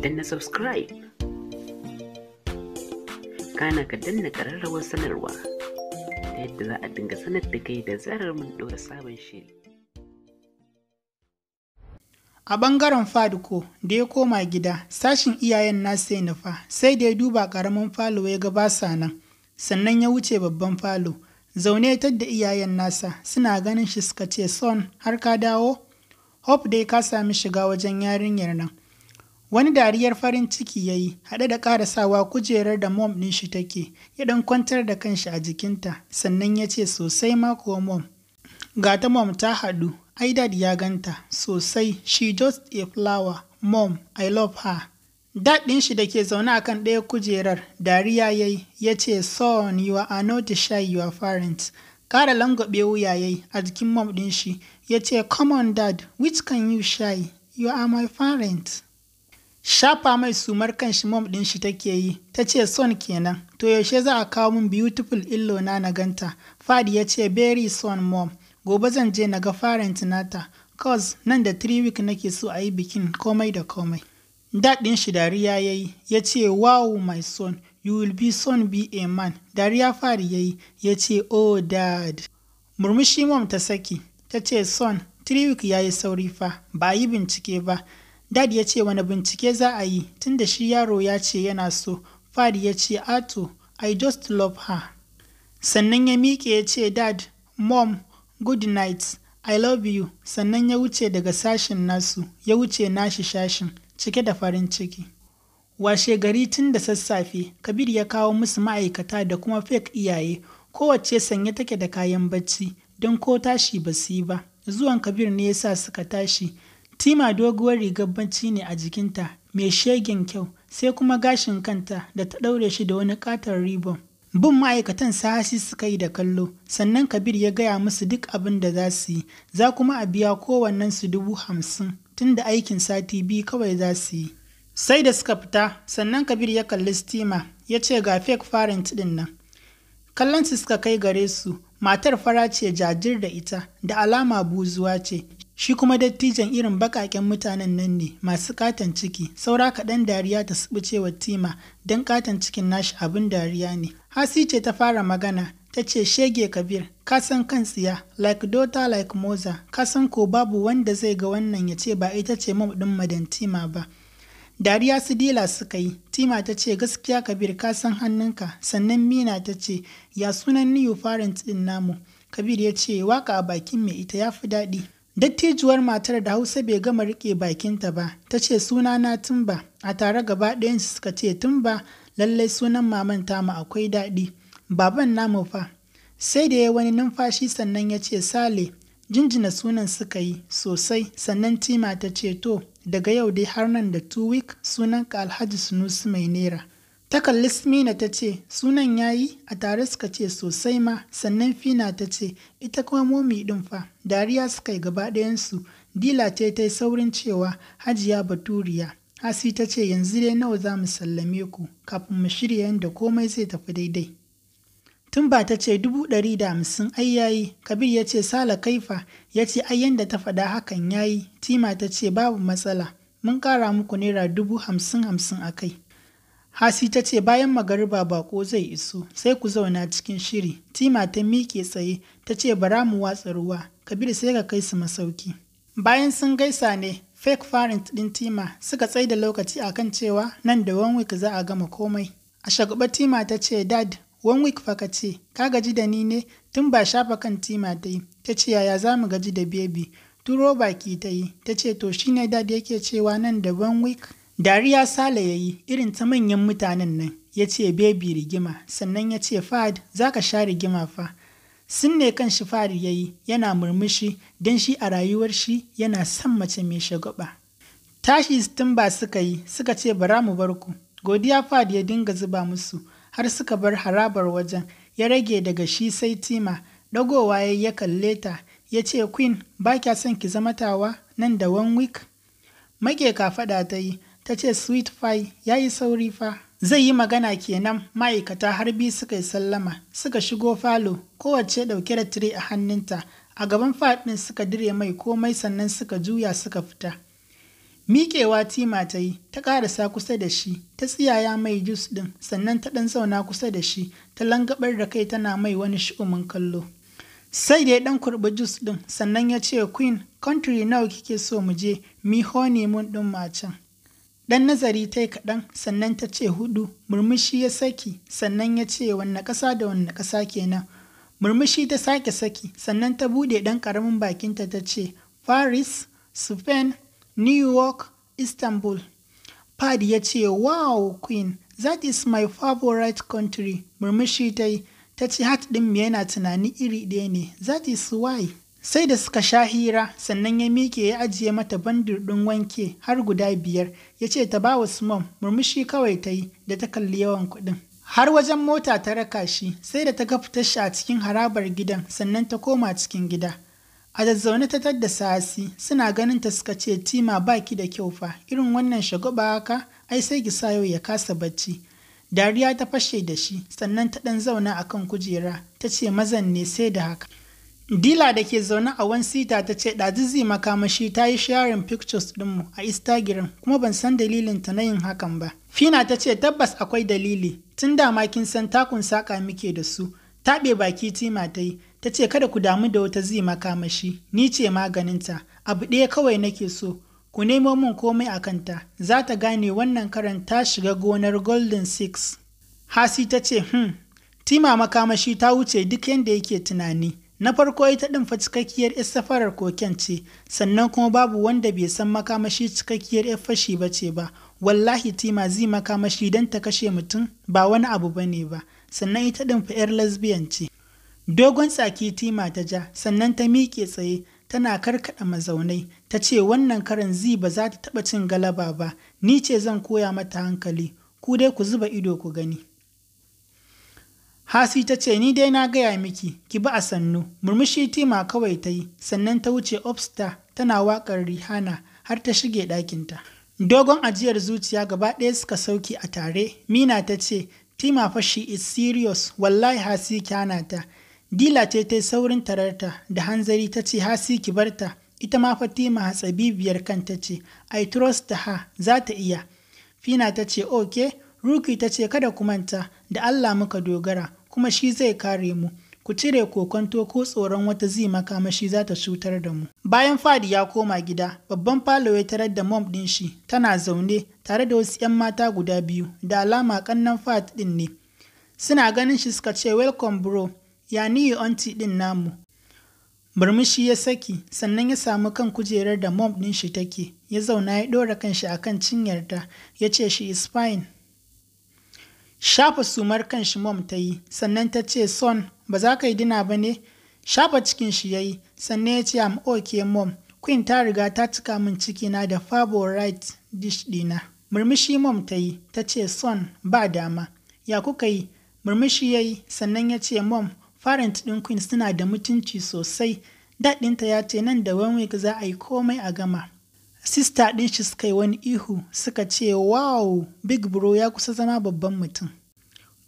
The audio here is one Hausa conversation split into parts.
Danna subscribe, kana ka danna ƙararrawar sanarwa, ta yadda za a dinga sanar da kai da zarar mun ɗora sabon shiri. A ɓangaren Fad ko da ya koma gida, sashin iyayen nasa ya nufa, sai da ya duba ƙaramin falo ya ga ba sa nan, sannan ya wuce babban falo. Zaune ya tadda iyayen nasa, suna ganin shi suka ce, "Son, har ka dawo? Hope dai ka sami shiga wajen yarinyar nan." Wani dariyar farin ciki ya yi, haɗe da ƙarasawa kujerar da mom ɗin shi take, ya ɗan kwantar da kanshi a jikinta, sannan ya ce, "Sosai ma kuwa, mom. Ga ta mom, ta haɗu, ai dad ya ganta sosai, she just a flower, mom, I love her." Dad ɗin shi da ke zaune akan ɗaya kujerar, dariya ya yi, ya ce, "Son, you are not shy your parents." Ƙara langwaɓe wuya ya yi a jikin mom ɗin shi, ya ce, "Come on dad, which can you shy? You are my parents." Shafa mai sumar kanshi mom ɗin shi take yi, ta ce, "Son kenan, to yaushe za a kawo min beautiful in-law na na ganta?" Fad ya ce, "Very soon mom, gobe zan je na ga parent nata, cause nan da 3 week nake so a yi bikin komai da komai." Dad ɗin shi dariya ya yi, ya ce, "Wow my son, you will be soon be a man." Dariya Fad ya yi, ya ce, "Oh dad." Murmushi mom ta saki, ta ce, "Son, 3 week ya yi sauri fa, ba a yi bincike ba." Dad ya ce, "Wani bincike za a yi tunda shi yaro ya ce yana so?" Fad ya ce, "Ato, I just love her." Sannan ya miƙe ya ce, "Dad, mom, good night, I love you." Sannan ya wuce daga sashin nasu, ya wuce nashi sashin, cike da farin ciki. Washe gari tun da sassafe, Kabir ya kawo musu ma'aikata da kuma fake iyaye, kowacce sanye take da kayan bacci, don ko tashi ba su yi ba. Zuwan Kabir ne ya sa suka tashi. Tima doguwar rigar bacci ne a jikinta, mai shegen kyau, sai kuma gashin kanta da ta ɗaure shi da wani ƙaton ribon. Bin ma'aikatan sahasi suka yi da kallo, sannan Kabir ya gaya musu duk abin da za su yi, za kuma a biya kowannensu 50,000, tunda aikin sati 2 kawai za su yi. Sai da suka fita, sannan Kabir ya kalli Stima, ya ce, "Ga fake parent ɗin nan." Kallon su suka kai gare su, matar fara ce jajir da ita, da alama buzuwa ce, shi kuma dattijan irin baƙaƙen mutanen nan ne masu ƙaton ciki, saura kaɗan dariya ta suɓuce wa Tima, don ƙaton cikin nashi abin dariya ne. Hasi ce ta fara magana, ta ce, "Shege Kabir, ka san kan tsiya, like daughter like mother, ka san ko babu wanda zai ga wannan ya ce ba ita ce mom ɗin Madam Tima ba." Dariya su Dila suka yi, Tima ta ce, "Gaskiya Kabir, ka san hannunka." Sannan Mina ta ce, "Ya sunan new parent ɗin namu?" Kabir ya ce, "Waka a bakin mai ita ya fi daɗi." Dattijuwar matar da Hausa bai gama riƙe bakinta ba, ta ce, "Suna na Tumba." A tare gaba ɗayansu suka ce, "Tumba, lallai sunan maman tamu akwai daɗi. Baban namu fa?" Sai da ya wani numfashi sannan ya ce, "Sale." Jinjina sunan suka yi sosai, sannan Tima ta ce, "To, daga yau dai har nan da 2 week sunanka Alhaji Sunusi Mai Nera." Ta kalli Smina ta ce, "Sunan ya yi?" A tare suka ce, "Sosai ma." Sannan Fina ta ce, "Ita kuma mommy ɗin fa?" Dariya suka yi gaba ɗayansu. Dila ce ta yi saurin cewa, "Hajiya Baturiya." Hasi ta ce, "Yanzu dai nawa za mu sallame ku kafin mu shirya yadda komai zai tafi daidai?" Tumba ta ce, "150,000 ai yayi." Kabir ya ce, "Sala kaifa?" Ya ce, "Ai yanda ta faɗa hakan yayi." Tima ta ce, "Babu matsala. Mun ƙara muku naira 50,000 50 a kai." Hasi ta ce, "Bayan magariba bako zai iso, sai ku zauna cikin shiri." Tima ta miƙe tsaye, ta ce, "Bara mu watsa ruwa, Kabir sai ka kai su masauki." Bayan sun gaisa ne, fake parent ɗin Tima suka tsaida lokaci akan cewa nan da one week za a gama komai. A shagwaɓe Tima ta ce, "Dad, one week fa ka ce, ka gaji da ni ne?" Tun ba shafa kan Tima ta yi, ta ce, "Yaya za mu gaji da baby?" Turo baki ta yi, ta ce, "To shine dad yake cewa nan da one week." Dariya Sale ya yi irin ta manyan mutanen nan, ya ce, "Baby rigima." Sannan ya ce, "Fad, za ka sha rigima fa." Sun ne kan shi Fad ya yi, yana murmushi don shi a rayuwar shi yana son mace mai shagwaba. Tashi ba suka yi, suka ce, "Bara mu bar ku." Godiya Fad ya dinga zuba musu har suka bar harabar wajen, ya rage daga shi sai Tima. Dagowa ya ya kalle ta, ya ce, "Queen, ba kya son ki zama tawa nan da one week?" Make kafaɗa ta yi, ta ce, "Sweet pie, ya yi sauri fa." Zai yi magana kenan ma'aikata har biyu suka yi sallama, suka shigo falo, kowace ɗauke da tire a hannunta. A gaban Fad ɗin suka dire mai komai sannan suka juya suka fita. Miƙewa Tima ta yi, ta ƙarasa kusa da shi, ta tsiyaya mai juice ɗin, sannan ta ɗan zauna kusa da shi, ta langabar da kai tana mai wani shu'umin kallo. Sai da ya ɗan kurɓi juice ɗin, sannan ya ce, "Queen, country nawa kike so mu je, mi honeymoon ɗin mu a can?" Ɗan nazari ta yi kaɗan, sannan ta ce hudu. Murmushi ya saki, sannan ya ce, "Wanne ƙasa da wanne ƙasa kenan?" Murmushi ta sake saki, sannan ta buɗe ɗan ƙaramin bakinta ta ce, "Paris, Spain, New York, Istanbul." Fad ya ce, "Wow, Queen, that is my favorite country." Murmushi ta yi, ta ce, "Heart ɗin mu yana tunani iri ɗaya ne, that is why." Sai da suka sha hira, sannan ya miƙe ya ajiye mata bandir ɗin wanke har guda biyar, ya ce ta ba wa mom. Murmushi kawai ta yi da ta kalli yawan kuɗin. Har wajen mota ta raka shi, sai da ta ga fitar shi a cikin harabar gidan, sannan ta koma cikin gida. A zazzaune ta tadda Sasi, suna ganin ta suka ce, "Tima, baki da kyau fa, irin wannan shagwaba haka, ai sai ki sa yau ya kasa bacci." Dariya ta fashe da shi, sannan ta ɗan zauna a kan kujera, ta ce, "Mazan ne sai da haka." Dila da ke zaune a one seater ta ce, "Ɗazu Makamashi ta yi sharing pictures ɗinmu a Instagram, kuma ban san dalilin ta na yin hakan ba." Fina ta ce, "Tabbas akwai dalili, tun da ma kin san takun saƙa muke da su." Taɓe baki Tima ta yi, ta ce, "Kada ku damu da wata Zee Makamashi, ni ce maganinta. Abu ɗaya kawai nake so, ku nemo min komai a kanta, za ta gane wannan karan ta shiga gonar Golden Six." Hasi ta ce, Tima Makamashi ta wuce duk yadda yake tunani. Na farko, ita ɗin fa cikakkiyar 'yar safarar cocaine ce, sannan kuma babu wanda bai san Makamashi cikakkiyar 'yar fashi ba ce ba. Wallahi Tima, Zee Makamashi don ta kashe mutum ba wani abu ba ne ba. Sannan ita ɗin fa 'yar lesbian ce." Dogon tsaki Tima ta ja, sannan ta miƙe tsaye tana karkaɗa mazaunai, ta ce, "Wannan karan Zee ba za ta taɓa cin galaba ba, ni ce zan koya mata hankali, ku dai ku zuba ido ku gani." Hasi ta ce, "Ni dai na gaya miki, ki bi a sannu." Murmushi Tima kawai ta yi, sannan ta wuce upstairs tana waƙar Rihanna har ta shige ɗakinta. Dogon ajiyar zuciya gaba ɗaya suka sauki a tare. Mina ta ce, "Tima fa she is serious, wallahi Hasi ki hana ta." Dila ce ta yi saurin tararta da hanzari ta ce, "Hasi, ki barta, ita ma fa Tima hatsabibiyar kanta ce, I trust her, za ta iya." Fina ta ce, "Okay." Ruki ta ce, "Kada ku manta, da Allah muka dogara, kuma shi zai kare mu. Ku cire kokonto ko tsoron wata Zee Makamashi za ta cutar da mu." Bayan Fadi ya koma gida, babban falo ya tarar da mom ɗin shi tana zaune tare da wasu 'yan mata guda biyu, da alama ƙannan Fad ɗin ne. Suna ganin shi suka ce, "Welcome, bro, ya ni aunty ɗin namu?" Murmushi ya saki, sannan ya samu kan kujerar da mom ɗin shi take, ya zauna ya ɗora kanshi a kan cinyarta, ya ce, "She is fine." Shafa sumar kanshi mom ta yi, sannan ta ce, "Son, ba za ka yi dinner ba ne?" Shafa cikin shi ya yi, sannan ya ce, "Am okay, mom. Queen ta riga ta cika min cikina da favorite dish ɗina." Murmushi mom ta yi, ta ce, "Son, ba dama. Ya kuka yi?" Murmushi ya yi, sannan ya ce, "Mom, parent ɗin Queen suna da mutunci sosai. Dad ɗinta ya ce nan da one week za a yi komai a gama." Sister ɗin shi suka yi wani ihu suka ce, "Wow, big bro ya kusa zama babban mutum."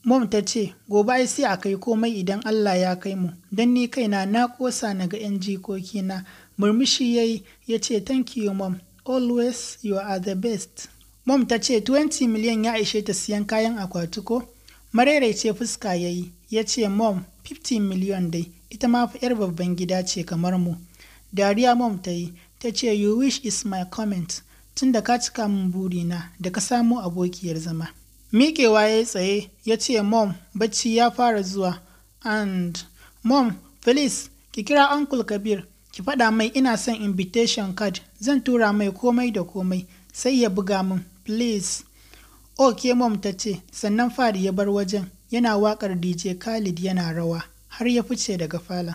Mom ta ce, "Gobe ai sai a kai komai idan Allah ya kai mu, don ni kaina na ƙosa na ga 'yan jikokina." Murmushi ya yi, ya ce, "Thank you, mom, always you are the best." Mom ta ce, "20 miliyan ya ishe ta siyan kayan akwati ko?" Ce fuska ya yi, ya ce, "Mom, 50 miliyan dai, ita ma fa 'yar babban gida ce kamar mu." Dariya mom ta yi, ta ce, "You wish is my comment, tun da ka cika min burina da ka samo abokiyar zama." Miƙewa ya yi tsaye, ya ce, "Mom, bacci ya fara zuwa, and mom, please ki kira Uncle Kabir, ki faɗa mai ina son invitation card, zan tura mai komai da komai, sai ya buga min, please." "Ok, mom," ta ce, sannan Fadi ya bar wajen yana waƙar DJ Khaled yana rawa har ya fice daga falon.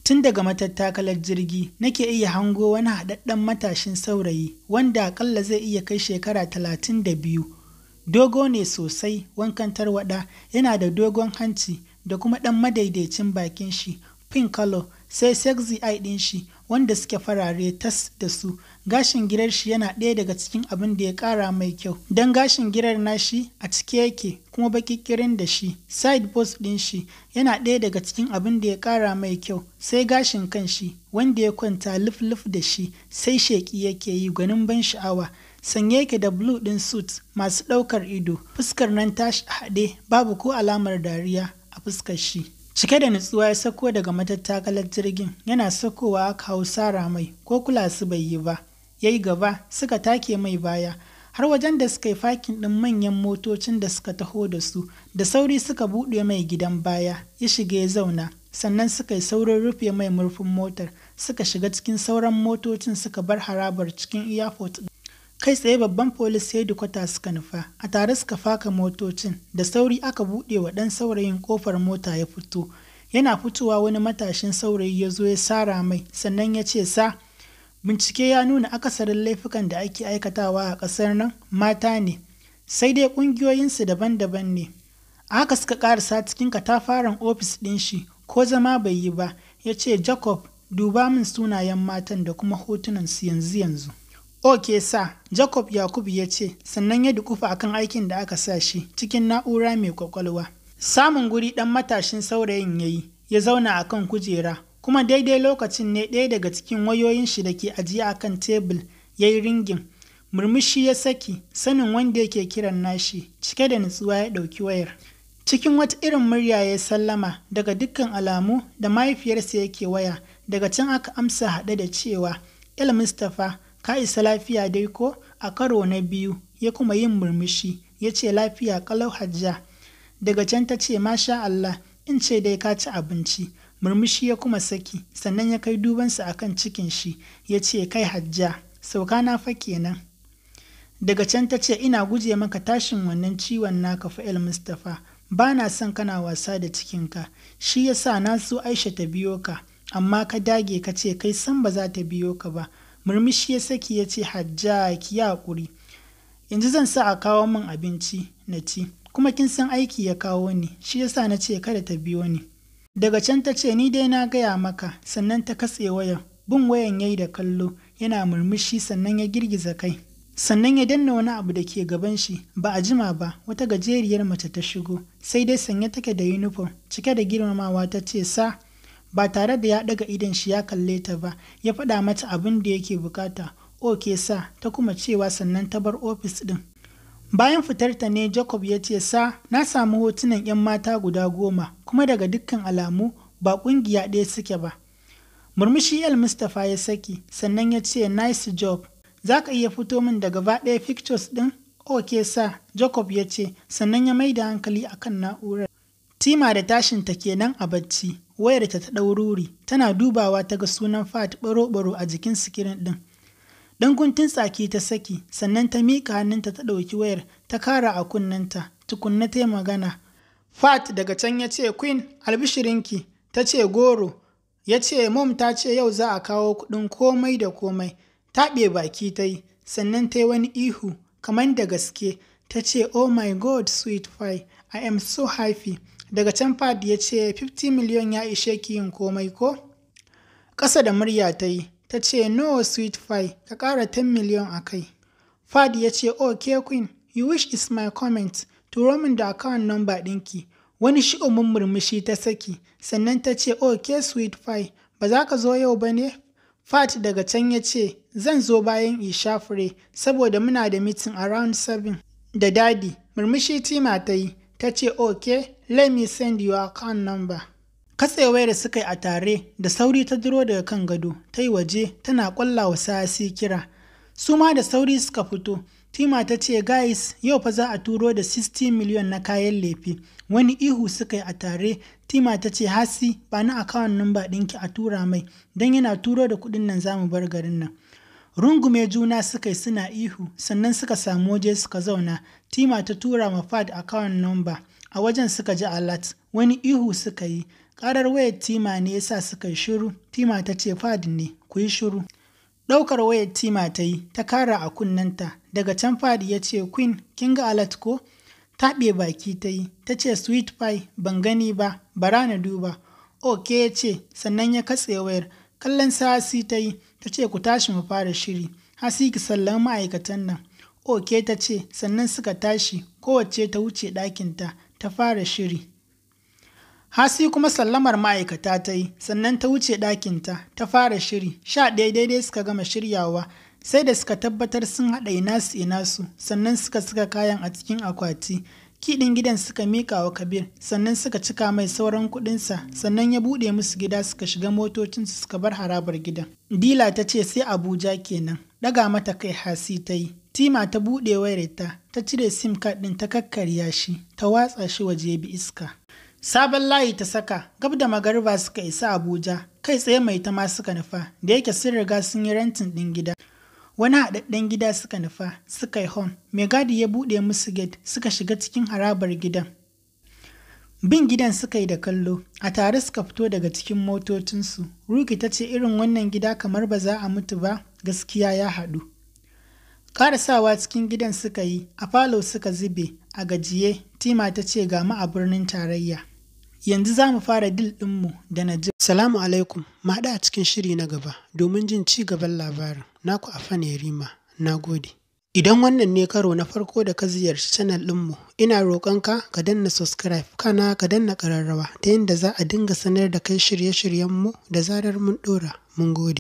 Tun daga matattakalar jirgi nake iya hango wani haɗaɗɗen matashin saurayi wanda aƙalla zai iya kai shekara 32. Dogo ne sosai, wankan tarwaɗa, yana da dogon hanci da kuma ɗan madaidaicin bakin shi pink color, sai sexy eye ɗin shi wanda suke farare tas da su. Gashin girar shi yana ɗaya daga cikin abin da ya ƙara mai kyau. Don gashin girar nashi a cike yake kuma baƙiƙirin da shi. Side boss ɗin shi yana ɗaya daga cikin abin da ya ƙara mai kyau. Sai gashin kan shi wanda ya kwanta luf-luf da shi sai sheƙi yake yi gwanin ban sha'awa. Sanye yake da blue ɗin suit masu ɗaukar ido. Fuskar nan tashi a haɗe, babu ko alamar dariya a fuskar shi. Cike da nutsuwa ya sako daga matattakalar jirgin, yana sakowa aka hau sara mai, ko kula su bai yi ba. Ya yi gaba, suka take mai baya. Har wajen da suka yi fakin ɗin manyan motocin da suka taho da su, da sauri suka buɗe mai gidan baya, ya shiga ya zauna. Sannan suka yi saurin rufe mai murfin motar, suka shiga cikin sauran motocin suka bar harabar cikin airport. Kai tsaye babban police headquarter suka nufa, a tare suka faka motocin, da sauri aka buɗe wa ɗan saurayin ƙofar mota ya fito. Yana fitowa wani matashin saurayi ya zo ya sara mai, sannan ya ce, "Sir, bincike ya nuna akasarin laifukan da ake aikatawa a ƙasar nan mata ne, sai dai ƙungiyoyinsu daban-daban ne." A haka suka ƙarasa cikin katafaren ofis ɗin shi, ko zama bai yi ba, ya ce, "Jacob, duba min sunayen matan da kuma hotunansu yanzu yanzu." "Ok sir," Jacob Yakubu ya ce, sannan ya dukufa akan aikin da aka sa shi cikin na'ura mai kwakwalwa. Samun guri ɗan matashin saurayin ya yi, ya zauna a kan kujera, kuma daidai lokacin ne ɗaya daga cikin wayoyin shi da ke ajiye a kan tebul ya yi ringing. Murmushi ya saki, sanin wanda yake kiran nashi, cike da nutsuwa ya ɗauki wayar. Cikin wata irin murya ya sallama, daga dukkan alamu da mahaifiyarsa yake waya, daga can aka amsa haɗe da cewa, "El Mustapha, ka isa lafiya dai ko?" A karo na biyu ya kuma yin murmushi ya ce, "Lafiya kalau, Hajja." Daga can ta ce, "Masha Allah, in ce dai ka ci abinci." Murmushi ya kuma saki, sannan ya kai dubansa akan cikin shi ya ce, "Kai Hajja, sauka na fa kenan." Daga can ta ce, "Ina guje maka tashin wannan ciwon naka fa, El Mustapha. Ba na son kana wasa da cikinka, shi yasa na so Aisha ta biyo ka, amma ka dage ka ce kai san ba za ta biyo ka ba." Murmushi ya saki ya ce, "Hajja, ki yi haƙuri. Yanzu zan sa a kawo min abinci na ci, kuma kin san aiki ya kawo ni, shi yasa na ce kada ta biyo ni." Daga can ta ce, "Ni dai na gaya maka," sannan ta katse wayan. Bin wayan yayi da kallo, yana murmushi, sannan ya girgiza kai. Sannan ya danna wani abu da ke gaban shi, ba a jima ba, wata gajeriyar mace ta shigo, sai dai sanye take da uniform, cike da girmamawa ta ce, "Sir." Ba tare da ya ɗaga idon shi ya kalle ta ba, ya faɗa mata abin da yake bukata. "Ok sir," ta kuma cewa, sannan ta bar ofis ɗin. Bayan fitarta ne Jacob ya ce, "Sir, na samu hotunan 'yan mata guda 10, kuma daga dukkan alamu ba ƙungiya ɗaya suke ba." Murmushi El Mustapha ya saki, sannan ya ce, "Nice job. Za ka iya fito min da gaba ɗaya pictures ɗin?" "Ok sir," Jacob ya ce, sannan ya mai da hankali akan na'urar. Tima da tashinta kenan a bacci, wayarta ta ɗau ruri, tana dubawa ta ga sunan Fat baro-baro a jikin sikirin ɗin. Ɗan guntun tsaki ta saki, sannan ta miƙa hannunta ta ɗauki wayar ta kara a kunnenta, tukunna ta yi magana. Fat daga can ya ce, "Queen, albishirinki." Ta ce, "Goro." Ya ce, "Mom ta ce yau za a kawo kuɗin komai da komai." Taɓe baki ta yi, sannan ta yi wani ihu, kamar da gaske. Ta ce, "Oh my God, sweet pie, I am so happy." Daga can Fad ya ce, "50 million ya ishe ki yin komai ko?" Ƙasa da murya ta yi, ta ce, "No, sweet pie, ka ƙara 10 million a kai." Fad ya ce, "Okay queen, you wish is my comment, turo min da account number ɗinki." Wani shi'umin murmushi ta saki, sannan ta ce, "Okay sweet pie, ba za ka zo yau ba ne?" Fat daga can ya ce, "Zan zo bayan isha fure, saboda muna da meeting around 7 da daddy." Murmushi Tima ta yi, ta ce, "Okay, let me send your account number." Katsewar da suka yi a tare, da sauri ta duro daga kan gado, ta yi waje tana ƙwalla wa Sasi kira. Su ma da sauri suka fito. Tima ta ce, "Guys, yau fa za a turo da 60 million na kayan lefe." Wani ihu suka yi a tare. Tima ta ce, "Hasi, ba ni account number ɗinki a tura mai, don yana turo da kuɗin nan za mu bar garin nan." Rungume juna suka yi suna ihu, sannan suka samu waje suka zauna. Tima ta tura ma Fad account number. A wajen suka ji alert. Wani ihu suka yi. Karar wayar Tima ne yasa suka yi shiru. Tima ta ce, "Fad ne, ku yi shiru." Ɗaukar wayar Tima ta yi, ta kara a kunnenta. Daga can Fad ya ce, "Queen, kin ga alert ko?" Taɓe baki ta yi, ta ce, "Sweet pie, ban gani ba, bara na duba." "Ok," ya ce, sannan ya katse wayar. Kallon Sasi ta yi, ta ce, "Ku tashi mu fara shiri." Hasi, ki sallami ma'aikatan nan. Okay, ta ce, sannan suka tashi, kowacce ta wuce ɗakinta ta fara shiri. Hasi kuma sallamar ma'aikata ta yi, sannan ta wuce ɗakinta ta fara shiri. 11 daidai suka gama shiryawa, sai da suka tabbatar sun haɗa inasu inasu, sannan suka saka kayan a cikin akwati. Key ɗin gidan suka miƙa wa Kabir, sannan suka cika mai sauran kuɗinsa, sannan ya buɗe musu gida, suka shiga motocinsu suka bar harabar gidan. Dila ta ce, "Sai Abuja kenan." Ɗaga mata kai Hasi ta yi. Tima ta buɗe wayarta, ta cire SIM card ɗin, ta kakkarya shi, ta watsa shi waje bi iska. Sabon layi ta saka, gab da magariba suka isa Abuja, kai tsaye Maitama suka nufa, da yake sun riga sun yi renting ɗin gida. Wani haɗaɗɗen gida suka nufa, suka yi horn, mai gadi ya buɗe musu gate, suka shiga cikin harabar gidan. Bin gidan suka yi da kallo, a tare suka fito daga cikin motocinsu. Ruki ta ce, "Irin wannan gida kamar ba za a mutu ba, gaskiya ya haɗu." Ƙarasawa cikin gidan suka yi, a falo suka zube, a gajiye, Tima ta ce, "Ga mu a birnin tarayya. Yanzu za mu fara deal ɗinmu da Najib." Salamu alaikum, mu haɗu a cikin shiri na gaba domin jin ci gaban labarin. Naku Afan Yarima, na gode. Idan wannan ne karo na farko da ka ziyarci channel ɗinmu, ina roƙonka ka danna subscribe, kana ka danna ƙararrawa ta yadda za a dinga sanar da kai shirye-shiryenmu da zarar mun ɗora. Mun gode.